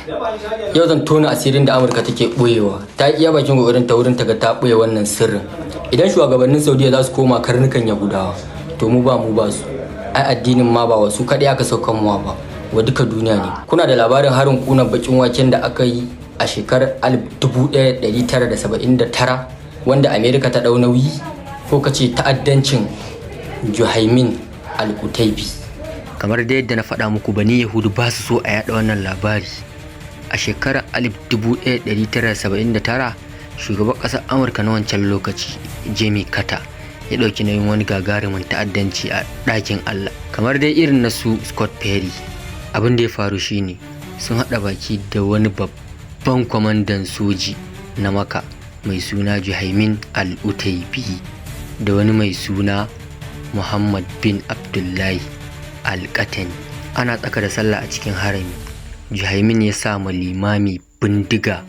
Yau zan tona asirin da Amurka take ɓoyewa. Ta yi iya bakin kokarin ta wurin ta ga ta ɓoye wannan sirrin. Idan shugabannin Saudiya za su koma karnukan Yahudawa, to mu ba mu ba su. Ai addinin ma ba wasu kaɗai aka saukan muwa ba, wa duka duniya ne. Kuna da labarin harin kuna bakin waken da aka yi a shekarar 1979 wanda Amerika ta ɗau nauyi, ko ka ce ta'addancin Juhaimin Al-Utaibi. Kamar da yadda na faɗa muku, Bani Yahudu ba su so a yaɗa wannan labari. A shekarar 1979, shugaban ƙasar Amurka na wancan lokaci, Jimmy Carter, ya ɗauki nauyin wani gagarumin ta'addanci a ɗakin Allah, kamar dai irin na su Scott Perry. Abin da ya faru shine sun haɗa baki da wani babban kwamandan soji na Maka mai suna Juhaimin Al-Utaibi da wani mai suna Muhammad bin Abdullahi Al-Qatani. Ana tsaka da sallah a cikin harami, Juhaimin ya sa ma limami bindiga.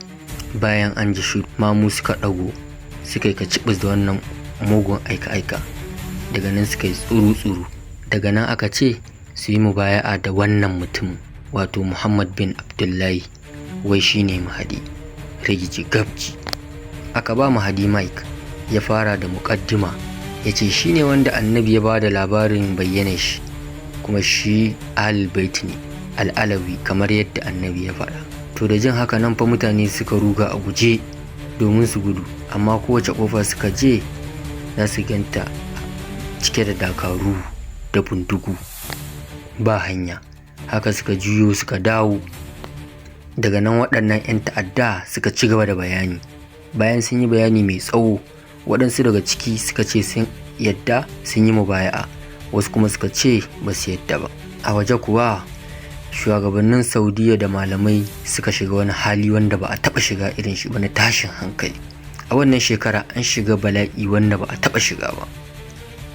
Bayan an ji shiru, mamu suka ɗago suka yi kacibis da wannan mugun aika-aika. Daga nan suka yi tsuru-tsuru. Daga nan aka ce su yi mubaya'a da wannan mutumin, wato Muhammad bin Abdullahi, wai shine Mahadi. Rigici gabji. Aka ba Mahadi mic, ya fara da muƙaddima, ya ce shi ne wanda Annabi ya ba da labarin bayyana shi, kuma shi Ahlul Bait ne, Al'alawi, kamar yadda Annabi ya faɗa. To, da jin haka nan fa mutane suka ruga a guje domin su gudu, amma kowace ƙofa suka je za su ganta cike da dakaru da bindigu, ba hanya. Haka suka juyo suka dawo. Daga nan waɗannan 'yan ta'adda suka ci gaba da bayani. Bayan sun yi bayani mai tsawo, waɗansu daga ciki suka ce sun yadda, sun yi mubaya'a, wasu kuma suka ce ba su yadda ba. A waje kuwa, shugabannin Saudiya da malamai suka shiga wani hali wanda ba a taɓa shiga irin shi ba na tashin hankali. A wannan shekara an shiga bala'i wanda ba a taɓa shiga ba.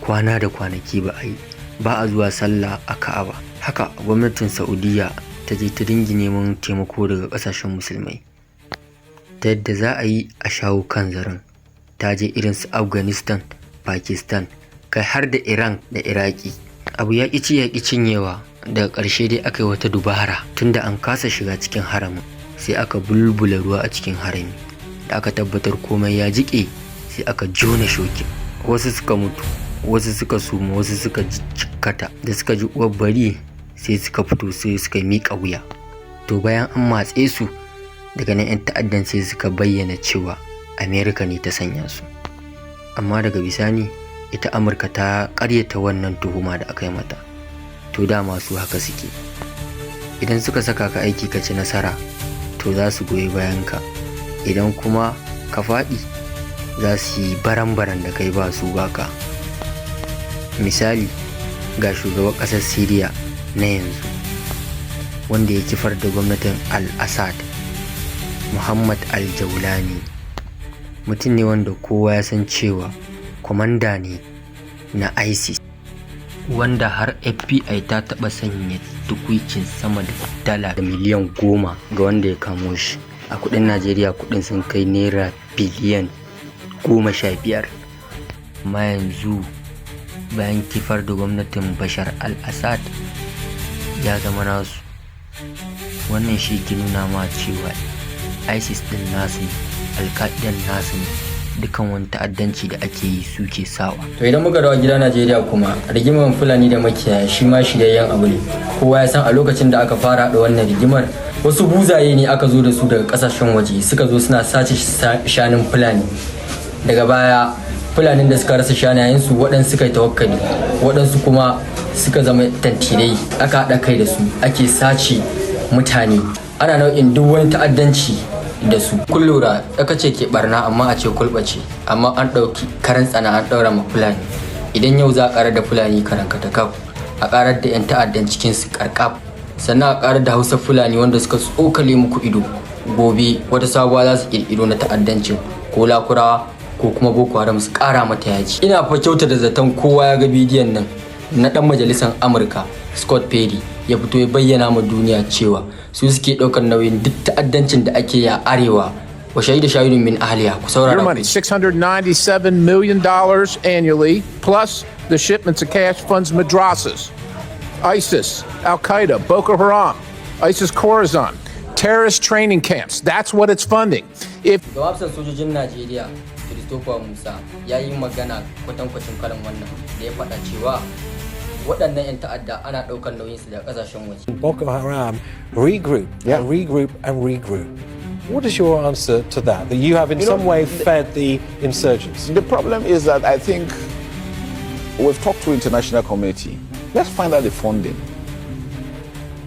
Kwana da kwanaki ba a yi ba a zuwa sallah a Ka'aba. Haka gwamnatin Saudiya ta je ta dinga neman taimako daga ƙasashen Musulmai ta yadda za a yi a shawo kan zaren. Ta je irin su Afghanistan, Pakistan, kai har da Iran da Iraki. Abu ya ƙi ci ya ƙi cinyewa. Daga ƙarshe dai aka yi wata dubara. Tunda an kasa shiga cikin haramin, sai aka bulbula ruwa a cikin harami. Da aka tabbatar komai ya jiƙe, sai aka jona shokin. Wasu suka mutu, wasu suka suma, wasu suka jikkata. Da suka ji uwar bari, sai suka fito, sai suka miƙa wuya. To, bayan an matse su, daga nan 'yan ta'addan sai suka bayyana cewa Amerika ne ta sanya su. Amma daga bisani ita Amurka ta ƙaryata wannan tuhuma da aka yi mata. To, dama su haka suke. Idan suka saka ka aiki ka ci nasara, to za su goyi bayan ka. Idan kuma ka faɗi, za su yi baran-baran da kai, ba su baka. Misali, ga shugaban ƙasar Syria na yanzu wanda ya kifar da gwamnatin Al-Assad, Muhammad Al-Jaulani. Mutum ne wanda kowa ya san cewa kwamanda ne na ISIS, wanda har FBI ta taɓa sanya tukwicin sama da dala miliyan 10 ga wanda ya kamo shi. A kudin Najeriya kudin sun kai naira biliyan 15. Amma yanzu, bayan kifar da gwamnatin Bashar Al-Assad, ya zama nasu. Wannan shi ke nuna ma cewa ISIS din nasu ne, Alka'idan nasu ne, dukan wani ta'addanci da ake yi suke sawa. To, idan muka dawo gida Najeriya kuma, rigimar Fulani da makiyaya shi ma shiryayyen abu ne. Kowa ya san a lokacin da aka fara haɗa wannan rigimar, wasu buzaye ne aka zo da su daga ƙasashen waje, suka zo suna sace shanun Fulani. Daga baya Fulanin da suka rasa shanayensu, waɗansu suka yi tawakkali, waɗansu kuma suka zama tantirai, aka haɗa kai da su ake sace mutane, ana nau'in duk wani ta'addanci da su. Kun lura, aka ce ke barna, amma a ce kulɓace, amma an ɗauki karan tsana an ɗaura ma Fulani. Idan yau za a ƙarar da Fulani karankatakaf, a ƙarar da 'yan ta'addan cikin su ƙarƙaf, sannan a ƙarar da Hausa Fulani wanda suka tsokale muku ido, gobe wata sabuwa za su ƙirƙiro na ta'addancin, ko Lakurawa ko kuma Boko Haram su ƙara mata yaji. Ina fa kyauta da zaton kowa ya ga bidiyon nan na ɗan majalisar Amurka Scott Perry, ya fito ya bayyana ma duniya cewa su suke ɗaukar nauyin duk ta'addancin da ake yi a arewa. Wa shahida shahidun min ahliha. Ku saurara. Your money, $697 million annually, plus the shipments of cash funds madrasas, ISIS, Al Qaeda, Boko Haram, ISIS Khorasan. Terrorist training camps. That's what it's funding. If Shugaban hafsan sojojin Najeriya Christopher Musa ya yi magana kwatankwacin kalan wannan, da ya faɗa cewa waɗannan 'yan ta'adda ana ɗaukar nauyinsu daga ƙasashen waje. Boko Haram regroup and regroup and regroup. What is your answer to that? That you have in You know, some way fed the insurgents? The problem is that I think we've talked to international community. Let's find out the funding.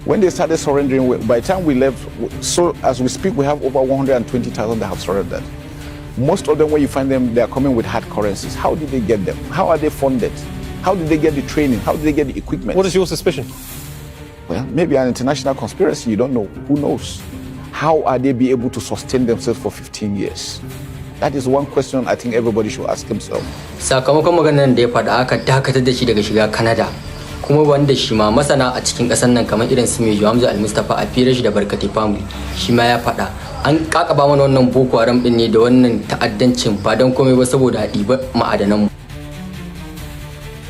When they started surrendering, by the time we left, so as we speak, we have over 120,000 that have surrendered. Most of them, when you find them, they are coming with hard currencies. How did they get them? How are they funded? How did they get the training? How did they get the equipment? What is your suspicion? Well, maybe an international conspiracy. You don't know. Who knows? How are they be able to sustain themselves for 15 years? That is one question I think everybody should ask himself. Sakamakon maganar da ya faɗa, aka dakatar da shi daga shiga Canada. Kuma wanda shi ma masana a cikin ƙasar nan, kamar irin su Major Hamza Al-Mustapha, a firar shi da Barkate Family, shi ma ya faɗa, an kakaba mana wannan Boko Haram din ne da wannan ta'addancin ba don komai ba saboda a ɗiba ma'adanan mu.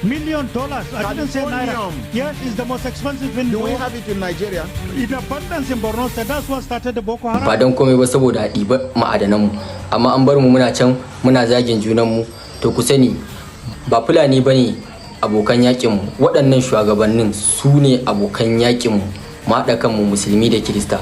Million dollars. I didn't say naira. Californium. Yes, it's the most expensive in Do the we world. have it in Nigeria? In abundance in Borno State. That's what started the Boko Haram. Ba don komai ba saboda a ɗiba ma'adanan mu, amma an bar mu muna can muna zagin junan mu. To ku sani, ba Fulani ba ne abokan yakin mu, waɗannan shugabannin su ne abokan yakin mu. Mu haɗa kanmu, Musulmi da Kirista.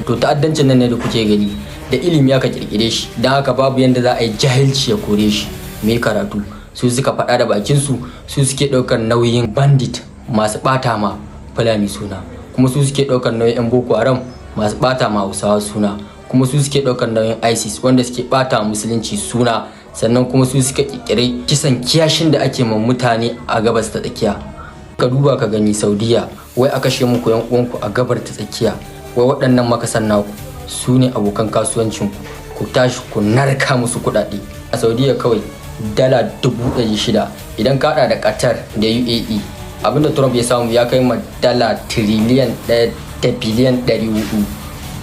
To ta'addancin nan ne da kuke gani, da ilimi aka kirkire shi, don haka babu yanda za a yi jahilci ya kore shi. Me karatu su suka faɗa da bakin su, su suke ɗaukar nauyin bandit masu ɓata ma Fulani suna, kuma su suke ɗaukar nauyin 'yan Boko Haram masu ɓata ma Hausawa suna, kuma su suke ɗaukar nauyin ISIS wanda suke ɓata Musulunci suna, sannan kuma su suka ƙirƙiri kisan kiyashin da ake ma mutane a Gabas ta Tsakiya. Ka duba ka gani, Saudiya, wai a kashe muku yan uwanku a Gabar ta Tsakiya, wai waɗannan makasan naku su ne abokan kasuwancinku, ku tashi ku narka musu kuɗaɗe. A Saudiya kawai $600,000. Idan ka haɗa da Qatar da UAE, abinda Trump ya samu ya kai ma $1.4 trillion.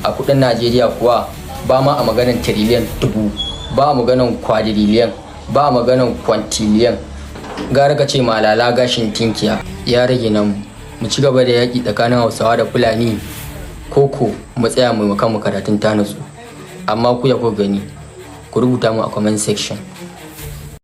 A kudin Najeriya kuwa, ba ma a maganan tiriliyan dubu, ba a maganan quadrillion, ba a maganan quintillion, gara ka ce malala gashin tinkiya. Ya rage nan, mu ci gaba da yaƙi tsakanin Hausawa da Fulani, koko mu tsaya mu kanmu karatun ta nutsu? Amma ku ya ku gani, ku rubuta mu a comment section.